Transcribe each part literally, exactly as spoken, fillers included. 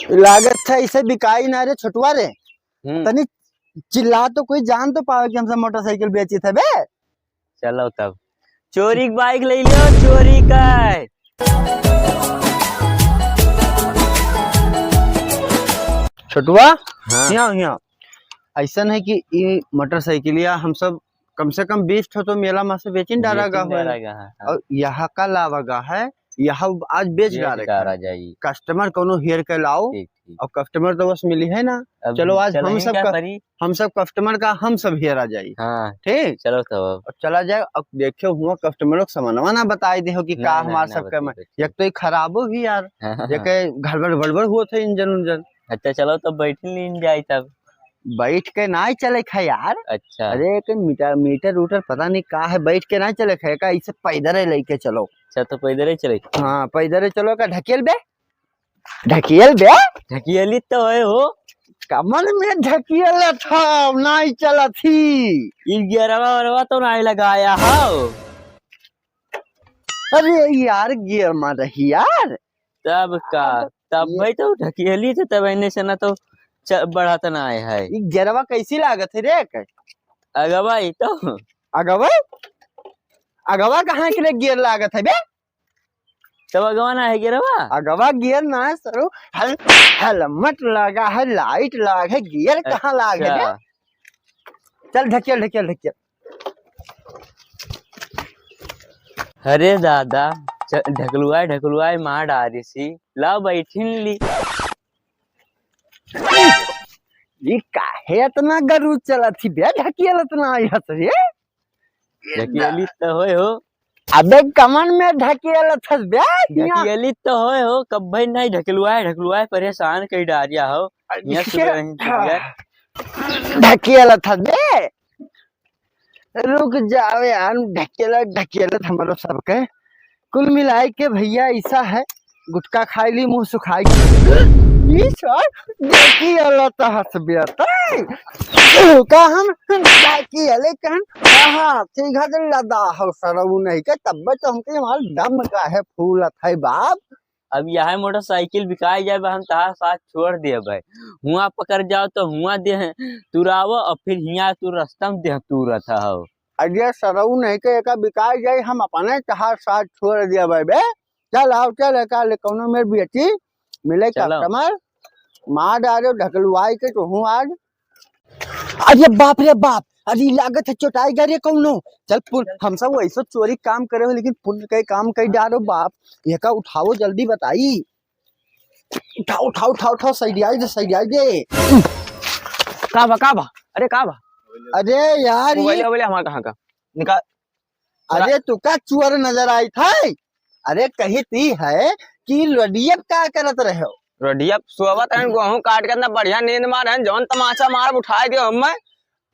लागत है इसे बिकाई ना रे छोटुआ रे। हम्म। तनी चिल्ला तो कोई जान तो पावे कि हमसे मोटरसाइकिल बेचित है बे। चलो तब। चोरी के बाइक ले लियो, चोरी का। छोटुआ, हाँ। हियाँ, हियाँ। ऐसन है कि ई मोटरसाइकिलिया हम सब कम से कम बीस ठो तो मेला मा से बेचिन डारा बेचिन गा है। डारा गा है, हाँ। और यहाँ का लावा गा है, यहाँ आज बेच बेच डारे डारा का। जाई। कस्टमर कोनो हेर के लाओ, ठीक, ठीक। और कस्टमर तो बस मिली है ना। अब चलो आज चलो हम ही सब का का, परी। हम सब कस्टमर का हम सब हेरा जाई। हाँ, ठीक? चलो तब अब। और चला जाए, अब देखे हुआ कस्टमरों के सामानवा ना बताई दे हो कि ना, का ना, हमार ना सब के बताई, में। बताई। एक तो ये खराबो ही यार, हाँ, हाँ, हाँ। जेके गड़बड़ गड़बड़ हुआ था इंजन उंजन। अच्छा चलो तब बैठ लीन जाए तब। बैठ के ना चले खा यार। अच्छा। अरे एक मीटर, मीटर उटर पता नहीं का है, बैठ के ना चले खा, का इसे पैदल ही लेके चलो। अच्छा तो पैदल ही चले। हाँ पैदल ही चलो, का ढकेल बे। ढकेल बे। ढकेली तो है हो। कमन में ढकेल था, नाई चलत ही। ई गियरवा वरवा तो नाई लगाया हो। अरे यार, गियर मार रही यार। तब का, अब तब ये भाई तो ढकेली थे, तब एने से ना तो च-, बढ़त ना आए है। ई गियरवा कैसी लागत है रे? अगवा ई तो। अगवा? अगवा कहाँ के रे गियर लागत है बे? तब अगवा ना है गियरवा? अगवा गियर ना है सरू, हेल-, हेलमेट लगा है, लाइट लगा है, गियर कहाँ लाग है बे? अच्छा। चल ढकेल, ढकेल, ढकेल। अरे दादा, च-, ढकलुआए, ढकलुआए मार डारी सी। लाओ बैठिन ली। ई काहे इतना गरू चलत ही बे, ढकेल इतना आई हस रे? ढकेली तो होए हो। अबे कमन में ढकेल थस बे, हियाँ। ढकेली तो होए हो, कब भाई नहीं ढकलुआए, ढकलुआए परेशान कई डारिया हो। अरे हियाँ सुबह रही थी यार। ढकेल थस बे। रुक जाओ यार, ढकेल, ढकेल हमरो सबके। कुल मिलाई के भैया ऐसा है, गुटखा खाई ली, मुँह सुखाई। ई सर, देखी अल्लाह तो हंस बेटा। का हम देखी अले कहन, हाँ, सीधा दिल लदा हो सरऊ नहीं के, तब तो हमके हमार दम काहे फूलत है बाप। अब यह मोटरसाइकिल बिकाई जाए, हम तहार साथ छोड़ दिए भाई। हुआं पकड़ जाओ तो हुआं दे तुरावो और फिर हियां तू रस्ता में दे तुरत हो। अरे सरऊ नहीं के एका बिकाई जाए, हम अपने तहार साथ छोड़ दिए भाई बे। चल आओ, चल एका ले कौनो मेर बेटी मिले चलो। कस्टमर मार डालो ढकलुआई के तो हूँ आज। अरे बाप रे बाप, अरे लागत है चोटाई गा रे कौनो। चल पुन-, हम सब वैसे चोरी काम करे हो लेकिन पुण्य के काम कई डालो बाप। एका उठाओ जल्दी बताई। उठाओ, उठाओ, उठाओ, उठाओ, सैडियाई दे, सैडियाई दे। का बा, का बा? अरे का बा? अरे यार, मोबाइल, ये मोबाइल हमार कहाँ का? निकाल। अरे तू का चुअर नजर आई था? अरे कही ती है कि रडियप का करत रहे हो? रडियप सोवत रहन, गेहूं काट के इतना बढ़िया नींद मार रहन, जौन तमाचा मारब उठाए दियो हमें।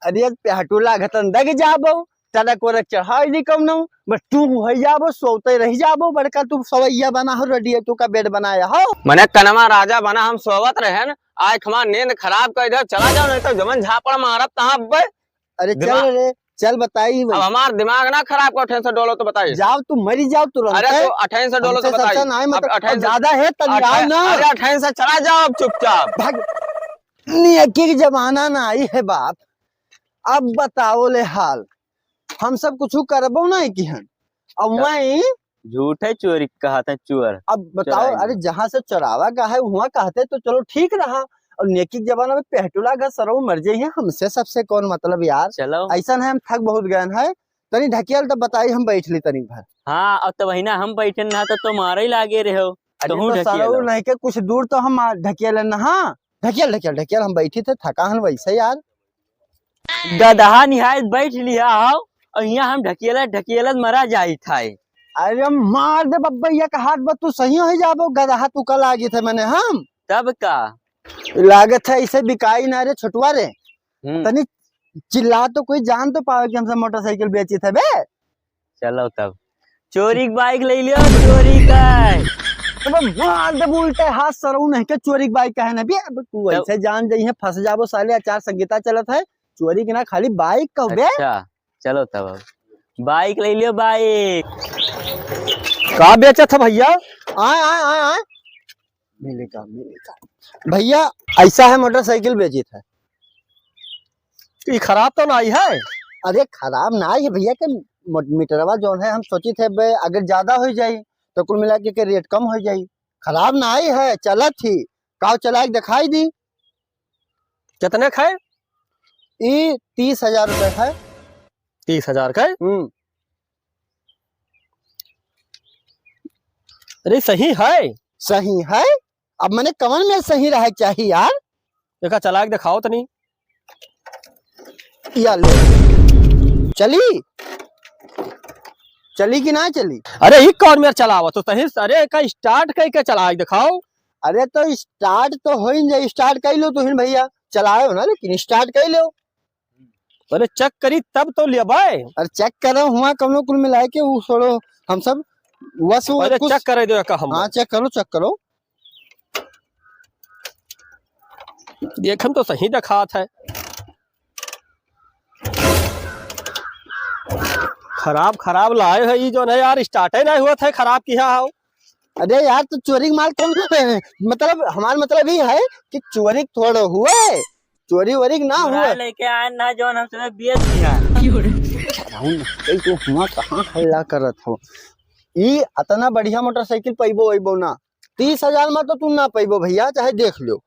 अरे पेहटू लागतन दग जाबो, चरक वरक चढ़ाई दी कौनो, बस तू हुई जाबो, सोते रह जाबो, बड़का तू सवैया बना हो, रडिया तू का बेड बनाया हो। मने कनमा राजा बना, हम सोवत रहन, आय हमार नींद खराब कर दे, चला जाओ, नहीं तो जमन झापड़ मारब तहाँ अब्बे। अरे चल दिमाग रे, चल बताई अब भाई। हमार दिमाग ना खराब कर, ठेन से डोलो तो बताई। जाओ तू मरी जाओ तुरंत। अरे तो अठैन से डोलो तो हमसे बताई। सच्चा नहीं, अब मतलब, अठैन अब से ज्यादा है, तब अठैन, आओ ना। अरे अठैन से चला जाओ अब चुपचाप। भाग। नहीं, एक एक जमाना ना आई है बाप। अब बताओ ले हाल, हम सब कुछ करबो नहीं किहन। अब तो वहीं झूठे चोरी कहत है चोर। अब बताओ, चोराई अरे में। जहाँ से चोरावा का है वहाँ कहते तो चलो ठीक रहा। और नेकी के जमाना में पेहटुला घर सरऊ मर जाई है, हमसे सबसे कौन मतलब यार। चलो। ऐसा है हम थक बहुत गए हैं, तनी ढकियल तब बताई हम बैठ ली तनी भर। हाँ, अब तो वही ना हम बैठे ना तो तुम्हारे ही लागे रहे हो। अरे तहूँ तो ढकियल सरऊ हो। नहीं के कुछ दूर तो हम आ-, ढकियल है ना, हाँ। ढकेल, ढकेल, ढकेल, हम बैठी थे, थका हन वैसे यार। गदहा निहायत बैठ लिया हो, और यहाँ हम ढकेलत, ढकेलत मरा जाई था। अरे मार दे बब्बैया का हाथ बा, तू सही हो जाबो, गदहा तू कल आगी थे मैंने हम। तब का? लागत है इसे बिकाई ना रे छोटुआ रे। हम्म। तनी चिल्ला तो कोई जान तो पावे कि हमसे मोटरसाइकिल बेची थे बे। चलो तब। चोरी के बाइक ले लियो, चोरी का। अबे मार दे उल्टे हाथ सरऊ नहीं के चोरी के बाइक का है ना बे। अब तू तब ऐसे जान जाई है, फंस जाबो साले, आचार संहिता चलत है। चोरी के ना खाली बाइक कहबे। अच्छा, चलो तब अब। बाइक ले लियो, बाइक। का बेचत है भैया? आए, आए, आए, आए। मिलेगा, मिलेगा। भैया, ऐसा है मोटरसाइकिल बेचित है। ई खराब तो नाहीं है? अरे खराब नाहीं है भैया, के मोट-, मीटरवा जौन है हम सोचित है बे, अगर ज्यादा होइ जाई तो कुल मिला के, के रेट कम होइ जाई। खराब नाहीं है, चलत ही। काव चलाइ के देखाइ दी। कितने क है? ई तीस हजार रुपए है। तीस हजार का है? हम्म। अरे सही है। सही है? अब मने कवन में सही रहे के चाही यार? एका चलाइ के देखाओ तनी। या लो। चली? चली कि ना चली? अरे ई कौन मेर चलावत हो तही? अरे एका start कइ के चलाइ के देखाओ। अरे तो start तो होइ न जाई, start कइ लो तुहिन भैया, चलाए हो ना, लेकिन start कइ लो। पहले check करी तब तो लेबै। अरे check करो, हुआ कौनो कुल मिलाए के उ छोड़ो, हम सब वस वो पहले कुछ check करे दो का हम। हाँ, check करो, check करो। देखम तो सही देखात है। खराब, खराब लाए है, ई जौन है यार, start ही नहीं हुआ था, खराब किया हो। अरे यार, तो चोरी के माल कौन, मतलब, हमार मतलब ई है कि चोरी थोड़ो हुए, चोरी वोरी ना चुरा हुए। लेके आए ना, जौन हम सब बेच दिया। राहुल, ए, तू हुआ कहाँ हल्ला करत हो? ई अतना बढ़िया मोटरसाइकिल पइबो, अइबो ना। तीस हजार में तो तू ना पइबो भैया, चाहे देख लो।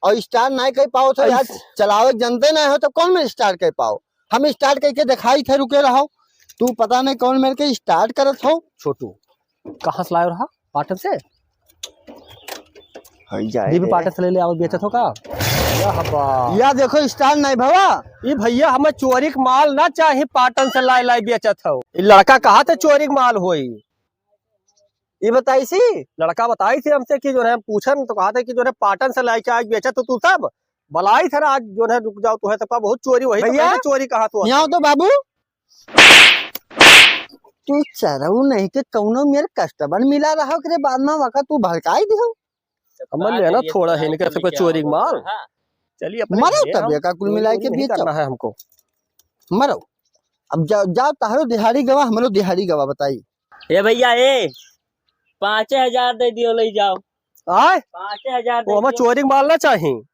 और start नहीं कर पाओ तो यार, ऐसे। चलावे के जनते नहीं हो तो कौन में start कर पाओ? हम start करके देखाई थे, रुके रहो। तू पता नहीं कौन मेरे के start करत हो। छोटू, कहाँ से लायो रहा? पाटन से? हई जाए ये भी रे। पाटन से ले ले, आओ, बेचत हो का? या हब्बा। या देखो, start नहीं भवा। ई भैया, हमें चोरी के माल ना चाही, पाटन से लाई लाई बेचत हो। ई लड़का कहा थे चोरी के माल होई? ई बताई सी? लड़का बताई थी हमसे कि जौन है, हम पूछन तो कहा थे कि जौन है, पाटन से लाई के आज बेचत हो तू सब। बलाई थे ना, आज जौन है, रुक जाओ, तू है सबका बहुत चोरी वही तो भैया, कहते चोरी कहा तू यहाँ तो बाबू। तू चरऊ नहीं के कौनो मेर customer मिला रहा, ओकरे बाद में वका तू भड़काई दिहो। हमन ले ना थोड़ा है इनके सबके चोरी के माल। हाँ। चलिए अपने मरो तब एका कुल मिलाए के बेचो। करना है हमको। मरो। अब जा, जाओ तहरो दिहाड़ी गवा, हमरो दिहाड़ी गवा, बताई। ए भैया, ए, पाँचे हजार दे दियो, ले जाओ। आय? पाँचे हजार दे वो हमें दियो। चोरी के माल ना चाही।